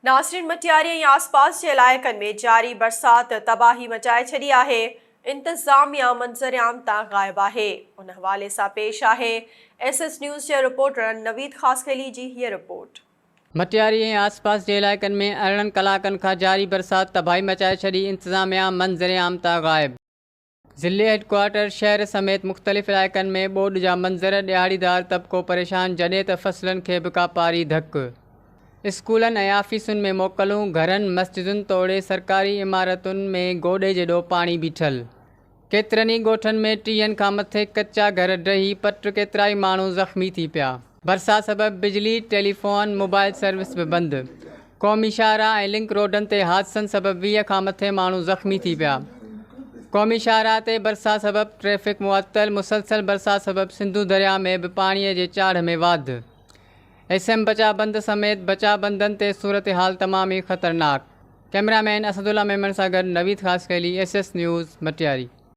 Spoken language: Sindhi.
ناظرين مٽياري ۽ آسپاس جي علائقن ۾ جاري برسات تباهي مچائي ڇڏي آهي، انتظاميا منظرعام تان غائب آهي، ان حوالي سان پيش آهي ايس ايس نيوز جي رپورٽر نويد خاصخيلي جي هيء رپورٽ. مٽياري ۽ آسپاس جي علائقن ۾ 18 ڪلاڪن کان جاري برسات تباهي مچائي ڇڏي، انتظاميا منظرعام تان غائب. ضلعي هيڊڪوارٽر شهر سميت مختلف علائقن ۾ ٻوڏ جا منظر، ڏهاڙيدار طبقو پريشان جڏهن ته فصلن کي به ڪاپاري ڌڪ، اسڪولن ۽ آفيسن ۾ موڪلون، گهرن، مسجدن توڙي سرڪاري عمارتن ۾ گوڏي جيڏو پاڻي بيٺل، ڪيترن ئي ڳوٺن ۾ ٽيهن کان مٿي ڪچا گهر ڊهي پٽ، ڪيترائي ماڻهو زخمي ٿي پيا. برسات سبب بجلي، ٽيليفون، موبائل سروس به بند، قومي شاهراهه ۽ لنڪ روڊن تي حادثن سبب 20 کان مٿي ماڻهو زخمي ٿي پيا، قومي شاهراهه تي برسات سبب ٽريفڪ معطل، مسلسل برسات سبب سنڌو درياهه ۾ به پاڻي جي چاڙهه ۾ واڌ، ايس ايم بچاء بند سميت بچاء بندن تي صورتحال تمام ئي خطرناڪ، ڪئميرا مين اسدالله ميمڻ سان گڏ Naveed Khaskheli, S S news, Matiari.